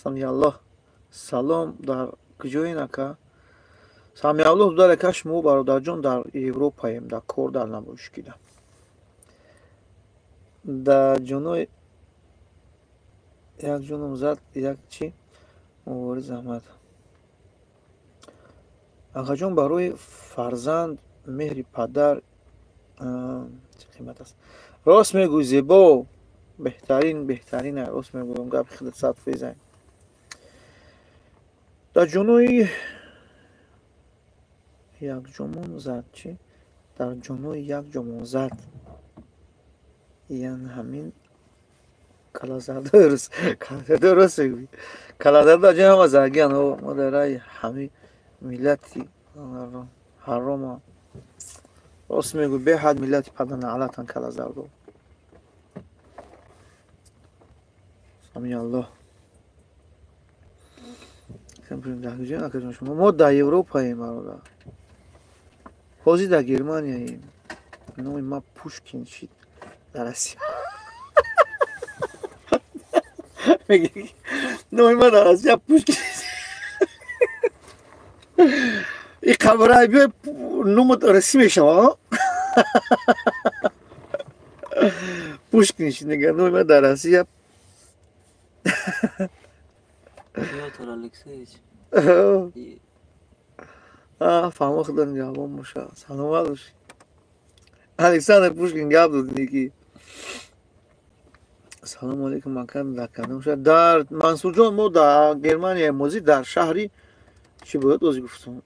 A: Самиаллоҳ, салом, дар куҷоен ака? Самиаллоҳ дар ака, шумо бародарҷон дар Европаем, дар кор дар намоишгида. Дар ҷонои як ҷоном зад як чӣ Мубориз Аҳмад. Акаҷон, барои фарзанд меҳри падар чӣ қимат аст. Рост мегӯй, зебо, беҳтарин, беҳтарин, рост мегӯям, гапи худат 100%. Дар ҷонои як ҷомон зад чӣ? Дар ҷонои як ҷомон зад. Ян ҳамин калазарда рост, калазарда рост мегӯй. Калазарда ҷои ҳама заргиян, мо дар раи ҳами миллати ҳарома. Рост мегӯ, беҳад миллати паданаалатан калазардо. Самиъ Аллоҳ. Мо дар Европаем, бародар. Ҳозир дар Германияем. Номи ма Пушкин шид дар Россия. Номи ма дар Россия Пушкин. И қабрай биёй номат расӣ мешава. Пушкин шид мега номи ма дар Россия.
B: Пётр Алексеевич.
A: Фаҳмо худо нигаҳбон боша. Саломат бошӣ. Александр Пушкин гап дод ники. Салому алейкум, макан дар кадом шаҳр? Дар Мансурҷон, мо дар Германия мозӣ дар шаҳри чӣ бояд озӣ гуфтам.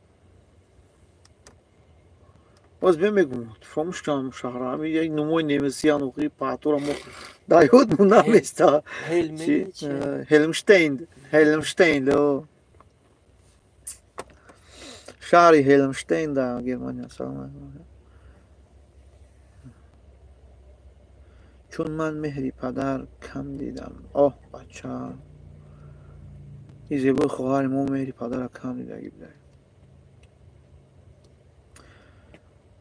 A: Боз мегум, фаромӯш кардам шаҳра. Ҳамин як номои немисиян охири паҳтора мо дар ёдмон наместа. Хелмштейн, Хелмштейн, шаҳри Хелмштейн дар Германия. Салом алейкум. Чун ман меҳри падар кам дидам. Оҳ, бача. И зебои хоҳари мо меҳри падара кам дидагӣ будай.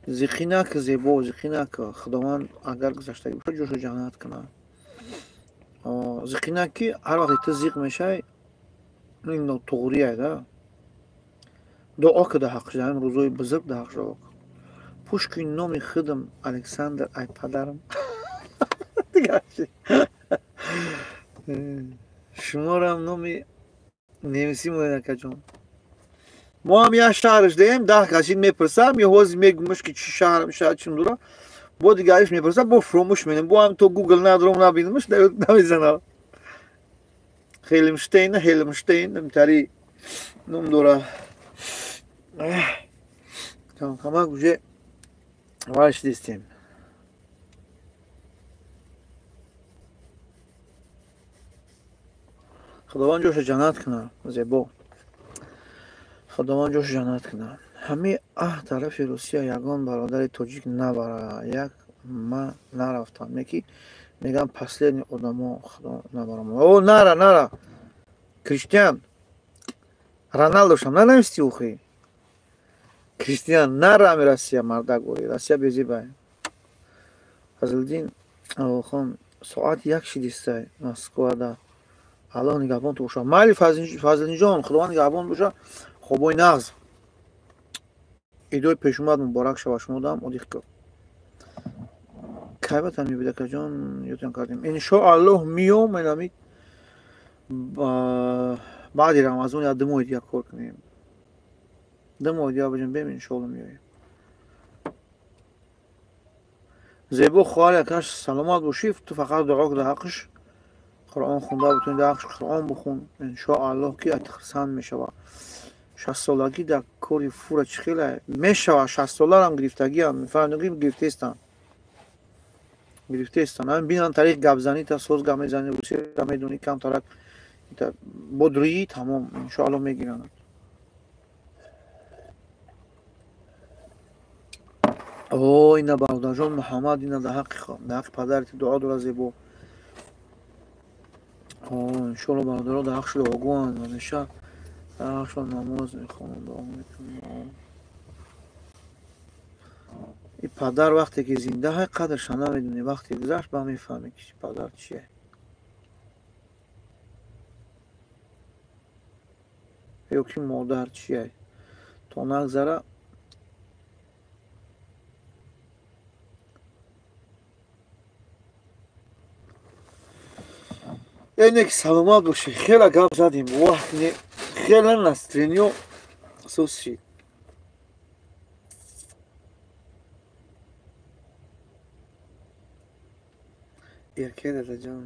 A: Зиқӣ нака, зебо, зиқӣ нака. Худованд агар гузаштагӣ бошад, ҷошо ҷаннат кунад. Зиқӣ наки ҳар вақте ту зиқ мешавӣ, ин нотуғрие да. Дуо ка дар ҳаққш, дар ин рӯзои бузург дар ҳаққш дуо ка. Пушкин номи худам Александр ай падарам. Шуморам номи немисӣ монед, акаҷон. Мо ҳам як шаҳраш деем, 10 касид мепурсам, ё ҳозир мегумаш ки чӣ шаҳр мешавад, чим дура. Бо дигариш мепурсам, бо фуромӯш менем. Бо ҳам то Гугл надром набинамаш, намезанам. Хелмштейн, Хелмштейн, имтари ном дора. Камак уже варш дистем. Худованд ҷоша ҷаннат кунад, зебо. Худованд ҷоша ҷаннат кунад. Ҳамаи тарафи Русия ягон бародари тоҷик набара. Як ма нарафтам. Неки мегам последний одамо худо набарам. О, нара, нара. Криштиан Роналдошам нанависти ухи. Криштиан нара ами Россия мардак бори. Россия безибай. Фазлиддин Охон соат 1 шидистай Москвада. Аллоҳ нигаҳбон ту боша. Майли Фазлиддинҷон, Худованд нигаҳбон боша. Хобои нағз. Идои пешомад муборак шава шумодам одих ка. Кайбатан мебид акаҷон, ёдтон кардем. Иншоаллоҳ миём инами баъди Рамазон я 2 моҳи дигар кор кунем. 2 моҳи дигар баҷон бем, иншоаллоҳ меоем. Зебо хоҳари акаш саломат бошӣ, ту фақат дуо кун дар ҳаққш. Қуръон хонда бутун дар ҳаққш Қуръон бихун. Иншоаллоҳ ки хурсанд мешава. 60 солагӣ дар кори фура чӣ хеле мешава. 60 соларам гирифтагиам, мефаҳмидам гирифтаистам. Гирифтаистам. Ҳамин бинан тариқ гапзанӣ та соз гап мезанӣ, русия медонӣ камтарак бодрӯӣ тамом иншоаллоҳ мегиранд. О, ина бародарҷон Муҳаммад, ина дар ҳаққи падарат дуо дора зебо. Иншоаллоҳ бародаро дар ҳаққш дуогӯанд ҳамеша. Дар ҳаққшон намоз мехонанд, дуо мекунанд. И падар вақте ки зинда ҳай қадрша намедонӣ, вақте гузашт ба мефаҳмӣ ки падар чие. Ё ки модар чие. То нагзара Эне ки саломат бошӣ. Хела гап задем. Ваҳ, не хела настроение сус шид. Эрке дадаҷон.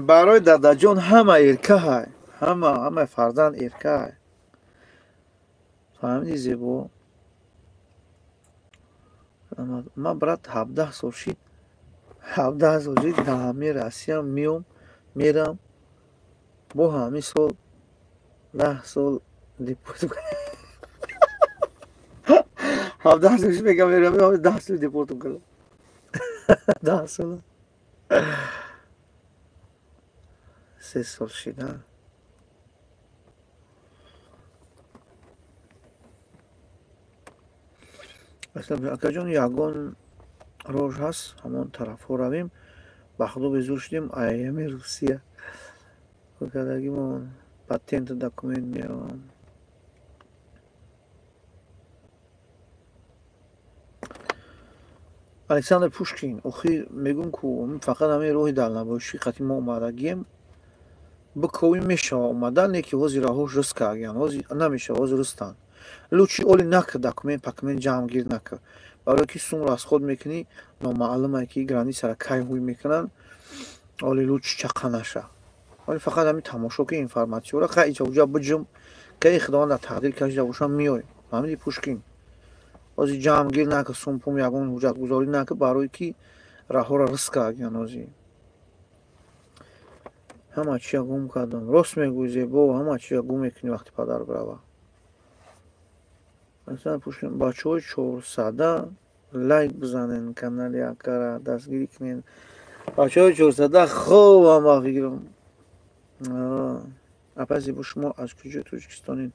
A: Барои дадаҷон ҳама эрка ҳай. Ҳама фарзанд эрка ҳай. Фаҳмидӣ зебо? Ман брат 17 сол шид. 17 сол шид дар ҳамаи Россия меом, мерам. Бо ҳамин сол 10 сол депорт. 17 сол мегам мерам, 10 сол депортум кардам. 10 сол. 3 сол шида. Акаҷон, ягон рож ҳаст, ҳамон тарафҳо равем. Ба худо безур шудем, айями Русия. Кардагимон патенту документ меовам. Александр Пушкин, охир мегӯм ку фақат ҳамин роҳи далнабошӣ қати мо омадагием, биковӣ мешава омадан, не ки ҳозир раҳош рӯз кардагиян, ҳозир намешава, ҳозир рӯстанд. Лучи оли накар, документ пакумент ҷамъгир накар, барое ки сум расход мекунӣ, номаълуме ки границара кай ҳуй мекунанд, оли лучи чақа наша. Оли фақат ҳамин тамошо ки информатсияро хай иҷа уҷа биҷум, кай худованд дар тақдир кашида бошам меоем. Фаҳмиди, Пушкин? Ҳозир ҷамъгир накар, сум-пум ягон ҳуҷҷатгузорӣ накар, барое ки раҳоро риск кардагиян ҳозир. Ҳама чиза гум кардам. Рост мегӯӣ, зебо, ҳама чиза гум мекунӣ вақти падар бирава. Масалан, Пушкин, бачаҳои 400 лайк бизанен канали акара, дастгирӣ кунен. Бачаҳои 400 хобам ба фикрам. Апа зебо, шумо аз куҷои Тоҷикистонед?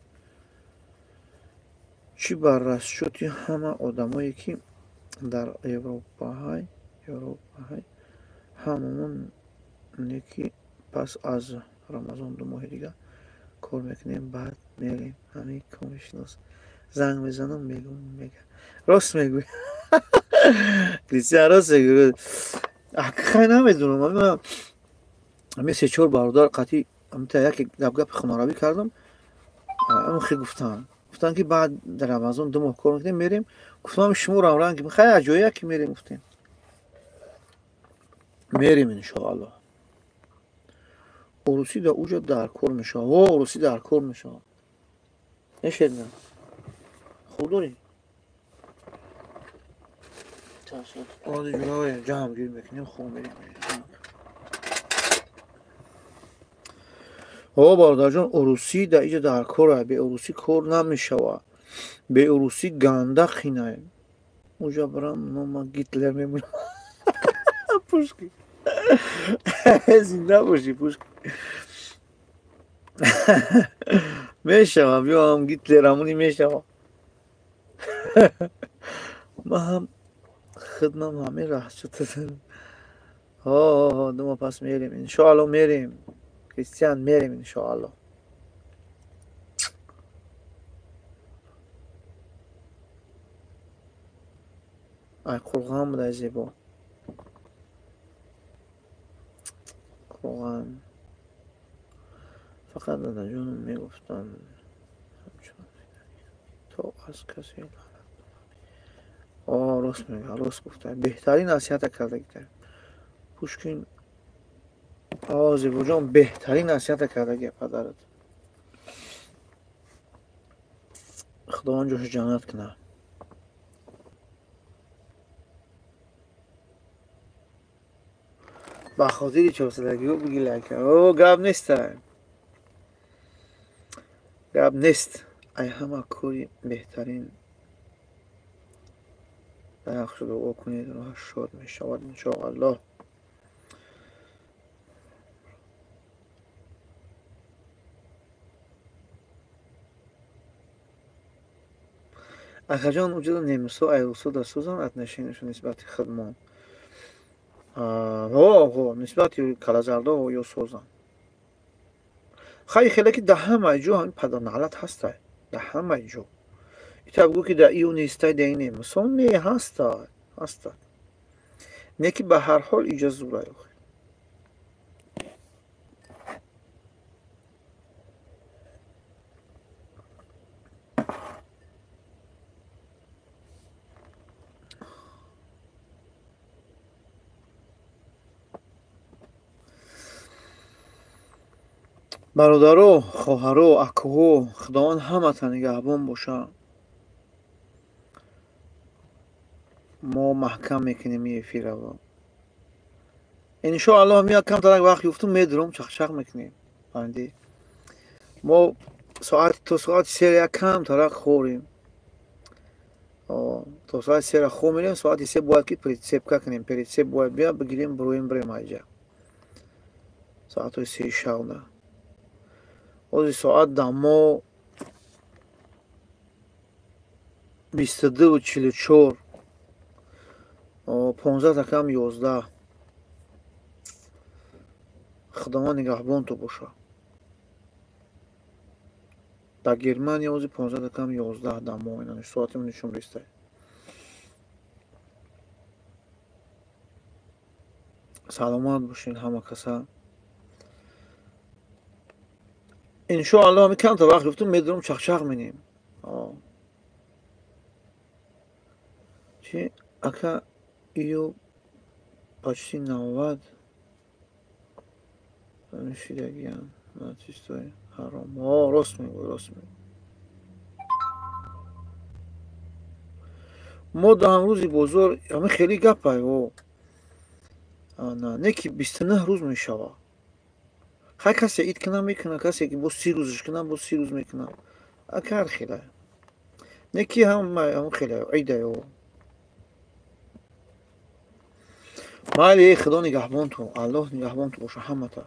A: Чӣ бар расчёти ҳама одамое ки дар Европаҳай, ҳамамон не ки пас аз Рамазон 2 моҳи дига кор мекунем, баъд мерем. Ҳамин комишинос занг мезанам, мегӯм, мега. Рост мегӯй. Кристиан рост мегӯй. Хай намедонам, ман ҳамин 3-4 бародар қатъи ҳамта яке гап-гапи хонаравӣ кардам, ҳамин хел гуфтанд. Гуфтанд ки баъд дар Рамазон 2 моҳ кор мекунем, мерем. Гуфтам шумо рамранг, хай аз ҷое яке мерем, гуфтем. Мерем иншоаллоҳ. Урусӣ дар уҷа дар кор мешавад. Во, урусӣ дар кор мешавад. Нешедна. Хуб дорӣ? Ози ҷураҳое ҷамъгир мекунем, хуб мерем. О, бародарҷон, урусӣ дар иҷа дар кор, бе урусӣ кор намешавад. Бе урусӣ ганда қинае. Уҷа барам нома Гитлер мемонам. Пушкин. Зинда бошӣ, Пушкин. Мешавам, биёам Гитлер ҳамони мешавам. Ман ҳам хидмам ҳамин раҳчата. Ҳо, 2 моҳ пас мерем. Иншоаллоҳ мерем. Кристиан, мерем иншоаллоҳ. Ай қурғон будай зебо. Қурғон. Фақат дадаҷонам мегуфтанд то аз касе лаънат. О, рост мега, рост гуфта. Беҳтарин насиҳата кардагита. Пушкин, о, зебоҷон, беҳтарин насиҳата кардагия падарат. Худованд ҷошо ҷаннат кунад. Ба хотири 400-гиҳо биги лайк. О, гап нест. Гап нест. Ай ҳама кори беҳтарин дар дуо кунед, роҳаш шод мешавад иншоаллоҳ. Акаҷон, уҷода немисҳо ай русҳо да сӯзанд отношенияшон нисбати хидмон. Ҳо, нисбати калазардо ё созанд. Хай хеле ки дар ҳамаи ҷо ҳамин падарналат ҳастай. Дар ҳамаи ҷо. Ита бигӯ ки дар иё нестай, дар ин немисҳо не, ҳастай, ҳастай. Не ки ба ҳар ҳол иҷа зурай охир. Бародаро, хоҳаро, акоҳо, Худованд ҳамата нигаҳбон бошад. Мо маҳкам мекунем ин эфирро. Иншоаллоҳ меяд камтарак вақт ёфтум, медурам, чақчақ мекунем. Фаҳмидӣ? Мо соат то соати 3 як камтарак хӯрем. То соати сера хоб мерем, соати се бояд ки прицепка кунем. Прицеп бояд бия бигирем, буроем, бирем айҷа. Соатҳои сеи шавна. Ҳозир соат дамо 22:44, 10:55. Худованд нигаҳбонту боша. Дар Германия ҳозир 10:55 дамо, ина соатимо нишон бистай. Саломат бошед ҳама каса. Иншоалло ҳами камта вақт гуфтум, медурам, чақчақ менем. Чи ака, ё почти 90 шидагиян нацистои ҳаром. Рост мегӯй, рост мегӯй. Мо да ҳамрӯзи бозор ҳами хеле гапай о. Не ки 29 рӯз мешава. Хай, касе ид кунам мекуна, касе ки боз 30 рӯзаш кунам, боз 30 рӯз мекунам. Ака ҳар хеле. Не ки ҳама ҳам хеле идай о. Майли, худо нигаҳбонту, Аллоҳ нигаҳбонту боша ҳамата.